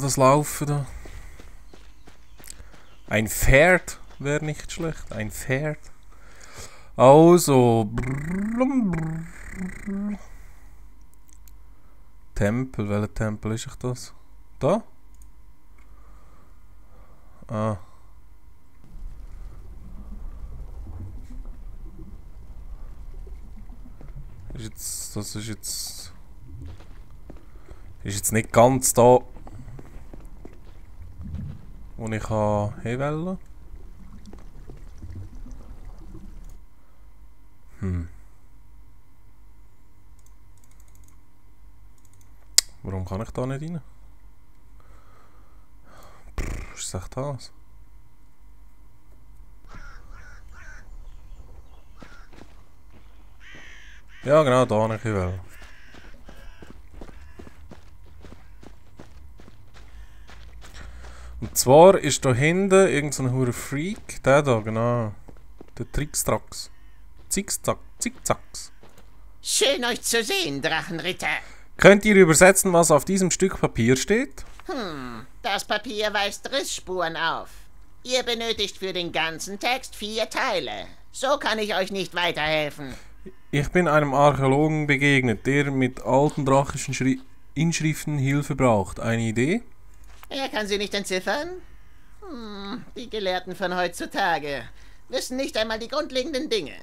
das Laufen da. Ein Pferd wäre nicht schlecht. Ein Pferd. Also. Tempel. Welcher Tempel ist ich das? Da? Ah. Das ist jetzt nicht ganz da, wo ich hinwählen kann. Warum kann ich da nicht rein? Ist das echt das? Ja, genau, da habe ich will. Und zwar ist da hinten irgend so ein hure Freak. Der da, genau. Der Trickstrax. Zickzacks. Schön euch zu sehen, Drachenritter. Könnt ihr übersetzen, was auf diesem Stück Papier steht? Das Papier weist Rissspuren auf. Ihr benötigt für den ganzen Text 4 Teile. So kann ich euch nicht weiterhelfen. Ich bin einem Archäologen begegnet, der mit alten drachischen Inschriften Hilfe braucht. Eine Idee? Er kann sie nicht entziffern? Die Gelehrten von heutzutage wissen nicht einmal die grundlegenden Dinge.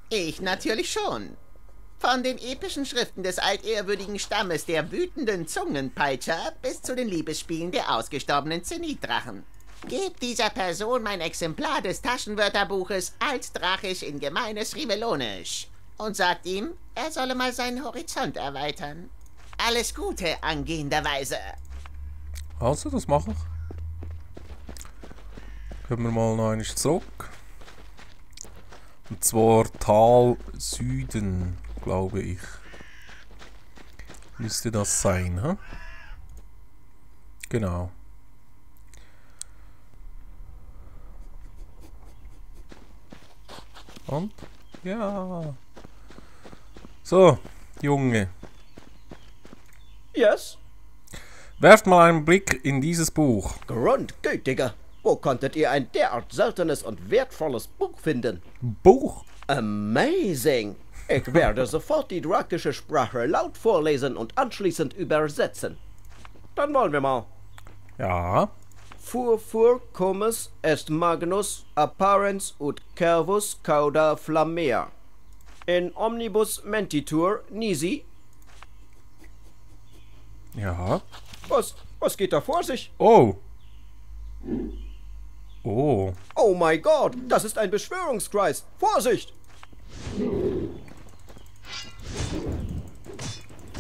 Ich natürlich schon. Von den epischen Schriften des altehrwürdigen Stammes der wütenden Zungenpeitscher bis zu den Liebesspielen der ausgestorbenen Zenitdrachen. Gebt dieser Person mein Exemplar des Taschenwörterbuches Altdrachisch in gemeines Rivellonisch und sagt ihm, er solle mal seinen Horizont erweitern. Alles Gute, angehenderweise. Also, das mache ich. Kommen wir mal noch einmal zurück. Und zwar Tal Süden, glaube ich. Müsste das sein, hä? Genau. Und? Ja. So, Junge. Yes? Werft mal einen Blick in dieses Buch. Grundgütiger. Wo konntet ihr ein derart seltenes und wertvolles Buch finden? Buch? Amazing. Ich werde sofort die drakische Sprache laut vorlesen und anschließend übersetzen. Dann wollen wir mal. Ja. Furfur comes est magnus apparens ut cervus cauda flammea. In omnibus mentitur nisi. Ja. Was geht da vor sich? Oh. Oh. Oh mein Gott, das ist ein Beschwörungskreis. Vorsicht!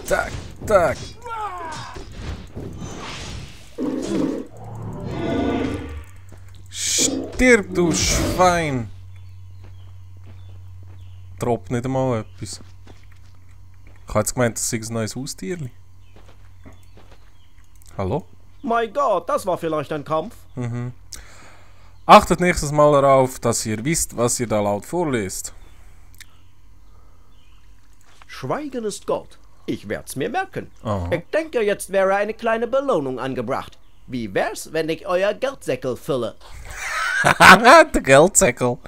Zack, zack. Stirb, du Schwein! Droppt nicht einmal etwas. Ich habe jetzt gemeint, das ist ein neues Haustierli. Hallo? Mein Gott, das war vielleicht ein Kampf. Achtet nächstes Mal darauf, dass ihr wisst, was ihr da laut vorlest. Schweigen ist Gold. Ich werd's mir merken. Aha. Ich denke, jetzt wäre eine kleine Belohnung angebracht. Wie wär's, wenn ich euer Geldsäckel fülle? Der Geldsäckel.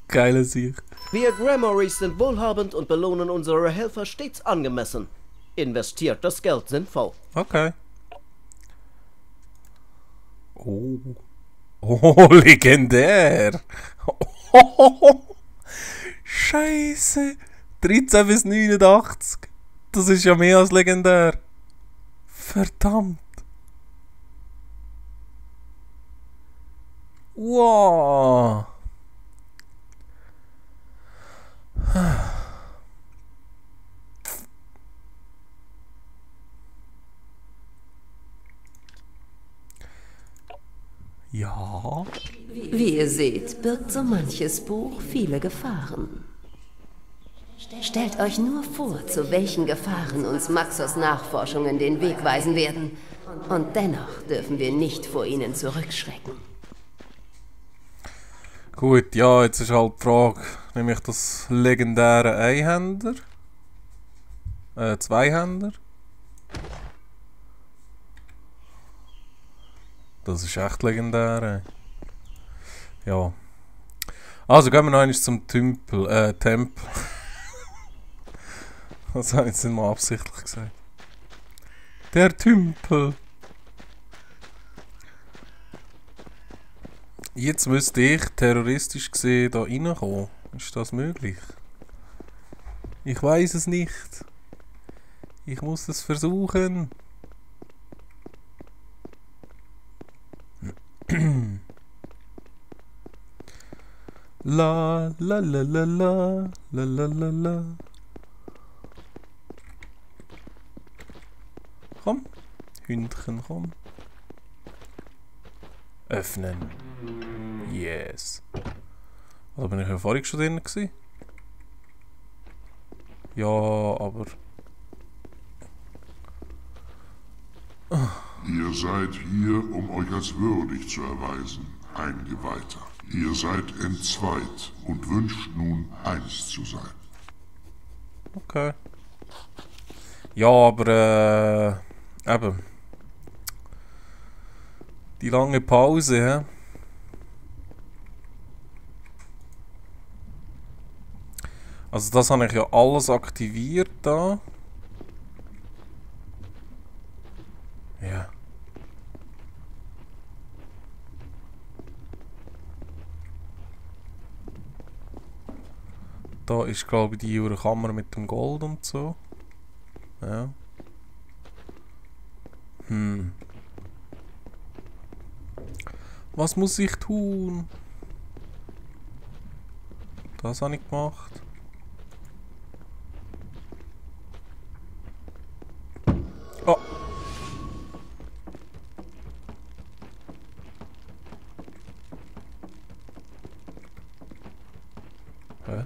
Geile Sicht. Wir Grimories sind wohlhabend und belohnen unsere Helfer stets angemessen. Investiert das Geld sinnvoll. Okay. Oh. Oh, legendär. Oh, Scheiße. 13 bis 89. Das ist ja mehr als legendär. Verdammt. Wow. Ja. Wie ihr seht, birgt so manches Buch viele Gefahren. Stellt euch nur vor, zu welchen Gefahren uns Maxos Nachforschungen den Weg weisen werden. Und dennoch dürfen wir nicht vor ihnen zurückschrecken. Gut, ja, jetzt ist halt die Frage, nämlich das legendäre Einhänder. Zweihänder. Das ist echt legendär. Ja. Also gehen wir noch einmal zum Tempel. Das habe ich jetzt nicht mal absichtlich gesagt. Der Tempel. Jetzt müsste ich terroristisch gesehen da reinkommen. Ist das möglich? Ich weiß es nicht. Ich muss es versuchen. La la la la la la la la la. Komm, Hündchen, komm. Öffnen. Yes. Oder bin ich ja vorhin schon drin gewesen? Ja, aber... Ihr seid hier, um euch als würdig zu erweisen, Eingeweihter. Ihr seid entzweit und wünscht nun, eins zu sein. Okay. Ja, aber eben. Die lange Pause, hä? Also das habe ich ja alles aktiviert da. Ja. Da ist, glaube ich, die ihre Kammer mit dem Gold und so. Ja. Was muss ich tun? Das habe ich gemacht. Oh. Hä?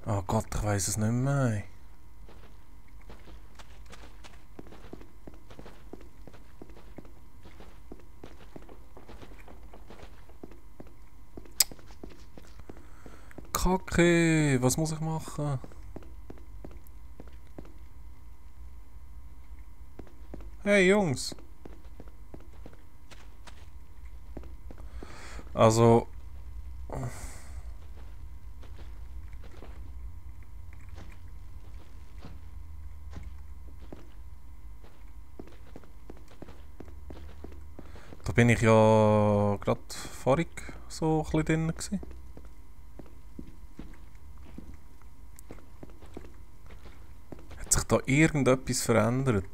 Oh Gott, ich weiß es nicht mehr. Kacke, was muss ich machen? Hey Jungs. Also... Da bin ich ja gerade vorig so ein bisschen drin gewesen. Hat sich da irgendetwas verändert?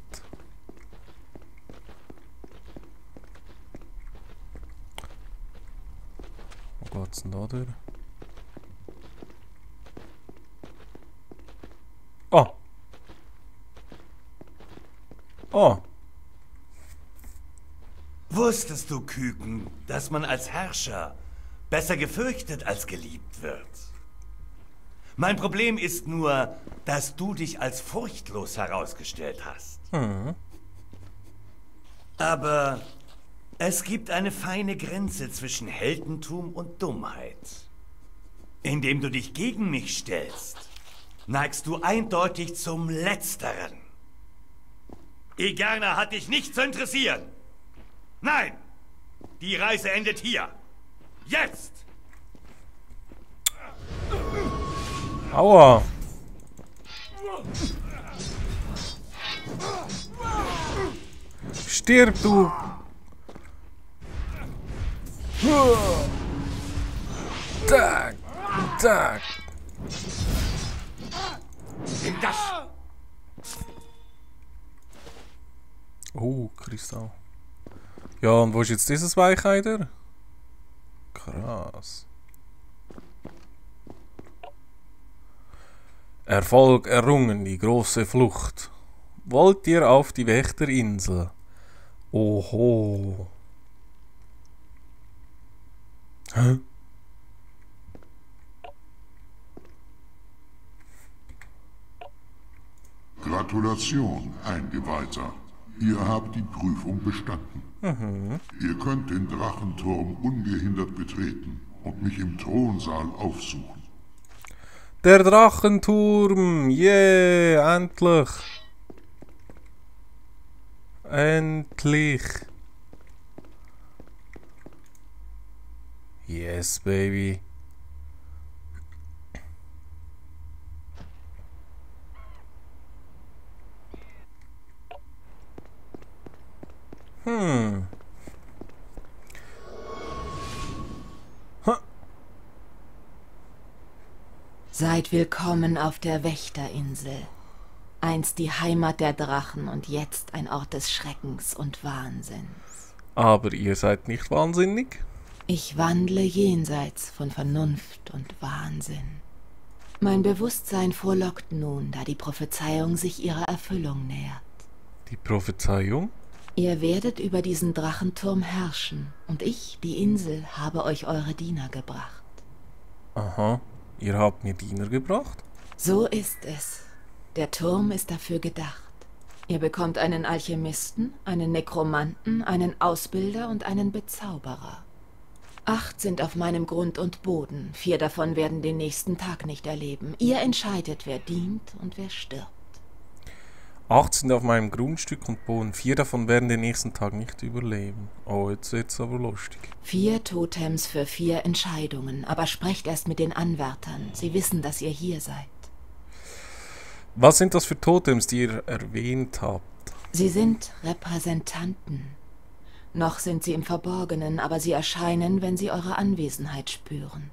Wo geht's denn da durch? Oh! Oh! Wusstest du, Küken, dass man als Herrscher besser gefürchtet als geliebt wird? Mein Problem ist nur, dass du dich als furchtlos herausgestellt hast. Aber es gibt eine feine Grenze zwischen Heldentum und Dummheit. Indem du dich gegen mich stellst, neigst du eindeutig zum Letzteren. Igerna hat dich nicht zu interessieren. Nein! Die Reise endet hier. Jetzt! Aua! Stirb, du! Tag! Tag! Nimm das! Oh, Kristall. Ja, und wo ist jetzt dieses Weicheider? Krass. Erfolg errungen, die große Flucht. Wollt ihr auf die Wächterinsel? Oho. Hä? Gratulation, Eingeweihter. Ihr habt die Prüfung bestanden. Ihr könnt den Drachenturm ungehindert betreten und mich im Thronsaal aufsuchen. Der Drachenturm! Yeah, endlich! Endlich. Yes, baby. Seid willkommen auf der Wächterinsel. Einst die Heimat der Drachen und jetzt ein Ort des Schreckens und Wahnsinns. Aber ihr seid nicht wahnsinnig? Ich wandle jenseits von Vernunft und Wahnsinn. Mein Bewusstsein frohlockt nun, da die Prophezeiung sich ihrer Erfüllung nähert. Die Prophezeiung? Ihr werdet über diesen Drachenturm herrschen, und ich, die Insel, habe euch eure Diener gebracht. Aha, ihr habt mir Diener gebracht? So ist es. Der Turm ist dafür gedacht. Ihr bekommt einen Alchemisten, einen Nekromanten, einen Ausbilder und einen Bezauberer. 8 sind auf meinem Grund und Boden. 4 davon werden den nächsten Tag nicht erleben. Ihr entscheidet, wer dient und wer stirbt. 8 sind auf meinem Grundstück und Boden. 4 davon werden den nächsten Tag nicht überleben. Oh, jetzt wird's aber lustig. 4 Totems für 4 Entscheidungen. Aber sprecht erst mit den Anwärtern. Sie wissen, dass ihr hier seid. Was sind das für Totems, die ihr erwähnt habt? Sie sind Repräsentanten. Noch sind sie im Verborgenen, aber sie erscheinen, wenn sie eure Anwesenheit spüren.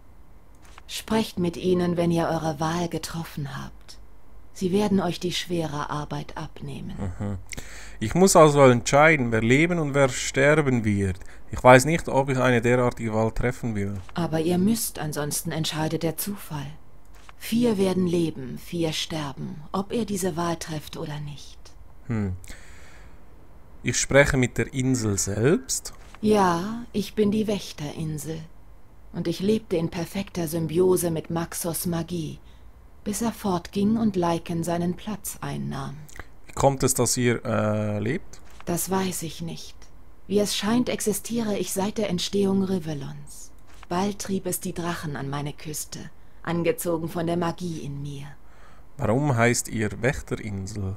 Sprecht mit ihnen, wenn ihr eure Wahl getroffen habt. Sie werden euch die schwere Arbeit abnehmen. Ich muss also entscheiden, wer leben und wer sterben wird. Ich weiß nicht, ob ich eine derartige Wahl treffen will. Aber ihr müsst, ansonsten entscheidet der Zufall. 4 werden leben, 4 sterben, ob ihr diese Wahl trefft oder nicht. Ich spreche mit der Insel selbst. Ja, ich bin die Wächterinsel. Und ich lebte in perfekter Symbiose mit Maxos Magie, bis er fortging und Lycan seinen Platz einnahm. Wie kommt es, dass ihr lebt? Das weiß ich nicht. Wie es scheint, existiere ich seit der Entstehung Rivellons. Bald trieb es die Drachen an meine Küste, angezogen von der Magie in mir. Warum heißt ihr Wächterinsel?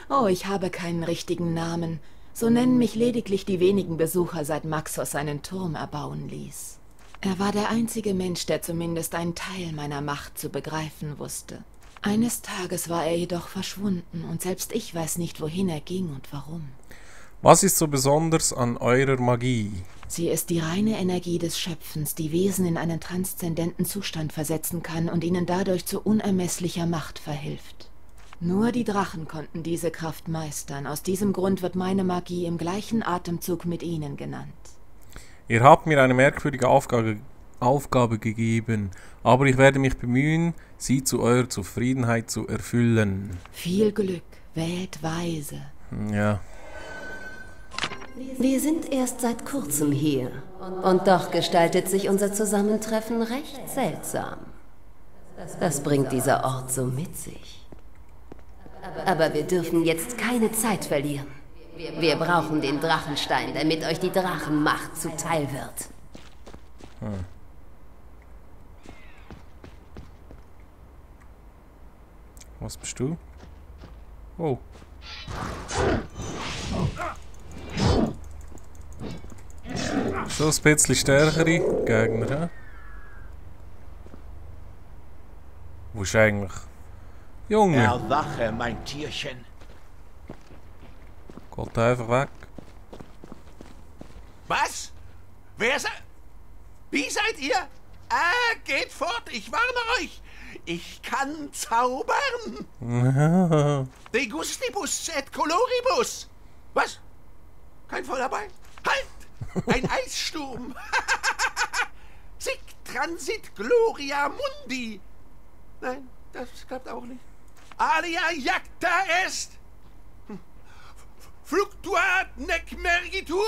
Oh, ich habe keinen richtigen Namen. So nennen mich lediglich die wenigen Besucher, seit Maxos seinen Turm erbauen ließ. Er war der einzige Mensch, der zumindest einen Teil meiner Macht zu begreifen wusste. Eines Tages war er jedoch verschwunden und selbst ich weiß nicht, wohin er ging und warum. Was ist so besonders an eurer Magie? Sie ist die reine Energie des Schöpfens, die Wesen in einen transzendenten Zustand versetzen kann und ihnen dadurch zu unermesslicher Macht verhilft. Nur die Drachen konnten diese Kraft meistern. Aus diesem Grund wird meine Magie im gleichen Atemzug mit ihnen genannt. Ihr habt mir eine merkwürdige Aufgabe gegeben, aber ich werde mich bemühen, sie zu eurer Zufriedenheit zu erfüllen. Viel Glück, wählt weise. Ja. Wir sind erst seit kurzem hier. Und doch gestaltet sich unser Zusammentreffen recht seltsam. Das bringt dieser Ort so mit sich. Aber wir dürfen jetzt keine Zeit verlieren. Wir brauchen den Drachenstein, damit euch die Drachenmacht zuteil wird. Was bist du? Oh. Schon ein bisschen stärkere Gegner, hä? Wo ist eigentlich? Junge! Erwache, mein Tierchen. Geht einfach weg. Was? Wer seid... Wie seid ihr? Geht fort, ich warne euch. Ich kann zaubern. De gustibus et coloribus. Was? Kein Voll dabei? Halt! Ein Eissturm. Sic transit gloria mundi. Nein, das klappt auch nicht. Alia jacta est. Fluctuat nec mergitur.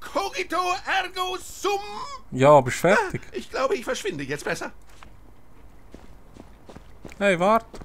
Cogito ergo sum. Ja, bist fertig. Ich glaube, ich verschwinde jetzt besser. Hey, warte.